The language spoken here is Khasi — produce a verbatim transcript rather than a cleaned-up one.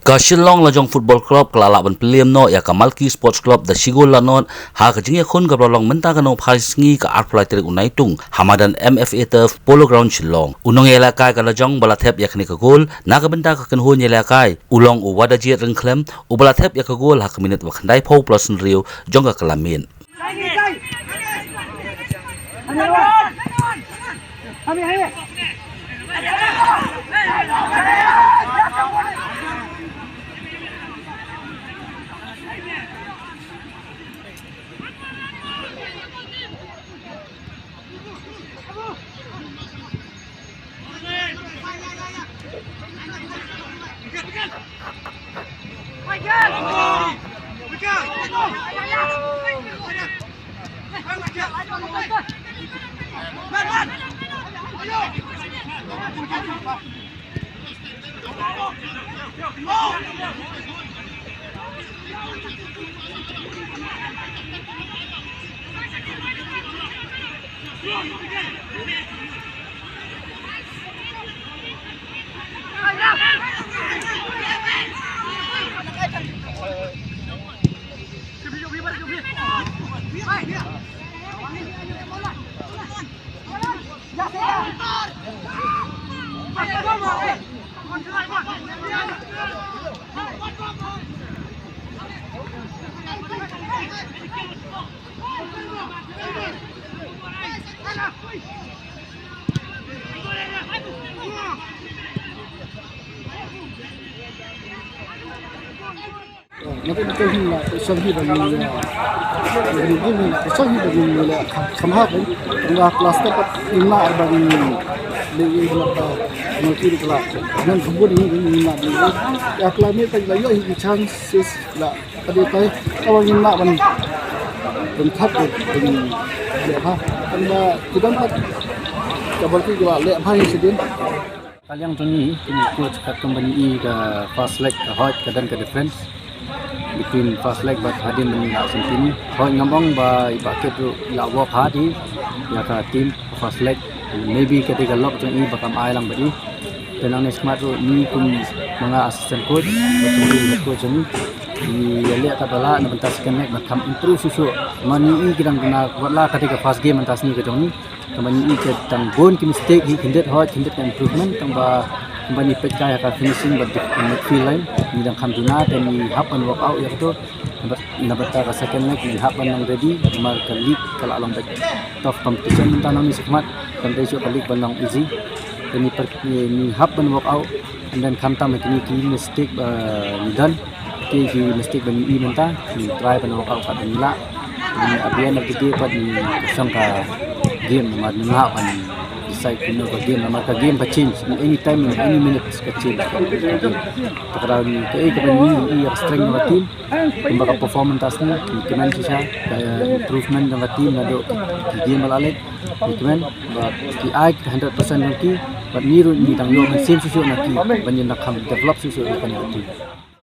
Ka Shillong Lajong Football Club ka la lah ban pynliem noh ïa ka Malki Sports Club da shi gol la nod ha ka jingïakhun kaba la long mynta ka nohphai sngi ka arphew lai tarik u Naitung ha madan M F A Turf, Polo Ground, Shillong. U nongïalehkai ka Lajong ba la thep ïa kane ka gol na ka bynta ka kynhun ïalehkai u long u Wadajied Ryngkhlem, uba la thep ïa ka gol ha ka minit ba khyndaiphew plus hynriew jong ka kylla miet. Nga te betul hi la, song hi bagi, bagi gini la, song hi bagi gini la, kam ha bagi, nga kelas tepat lima bagi, bagi la, bagi kiri kela, nan kebun ini, ini la bagi, ya kelas ni bagi la, yo hi chances la, tadi tai, awang ini la bagi, bagi thap bagi, bagi le ha, kan ba, kita empat, kabel ki kela le ha hi sedin. Ka liang jong ngi, ki coach ka company i ka first leg ka hoi ka don ka difference between first leg bad hadien ba ngi la sien team. Hoi ngam ong ba i Bah Kit ruh i la work hard i ïa ka team ka first leg. Maybe ka dei ka luck jong i ba kam ai lang bad i. Te nangne shakhmat ruh ngi kum ma nga assistant coach bad kum i head coach jong ngi, ngi ïaleh katba lah na bynta second leg ban kham improve shuh shuh. Ma ngi i ki dang duna wat la ka dei ka first game mynta sngi ka jong ngi. Tang ba ngi i ka dang bun ki mistake hi, khyndiat hoi khyndiat ka improvement, tang ba kumba ngi peit kai ha ka finishing bad midfield line ngi dang kham duna, te ngi hap ban work out ïa kato. Na bynta ka second leg ngi hap ban nang ready namar ka league ka la long beit tough competition mynta nangne shakhmat, kam dei shuh ka league ban long easy. Te ngi per, ngi hap ban work out and then khamtam ha kine ki mistake ba ngi don. Ki, ki mistake ba ngi i mynta, ngi try ban work out kat ba ngi lah. Ngi at the end of the day pat ngi shong ka game, namar ngi lah ban decide kumno ka game, namar ka game ka change in any time, in any minute ka change ka, ka game. Te ka daw ngi kaei kaba ngi i ïa ka strength jong ka team, kumba ka performance mynta sngi ngi kmen shisha ka improvement jong ka team naduh ki game ba la leit. Ngi kmen ba ki ai ka hundred percent jong ki, bad ngi ruh ngi dang ïoh mynsiem shuh shuh na ki ban ïa nang kham develop shuh shuh ïa kane ka team.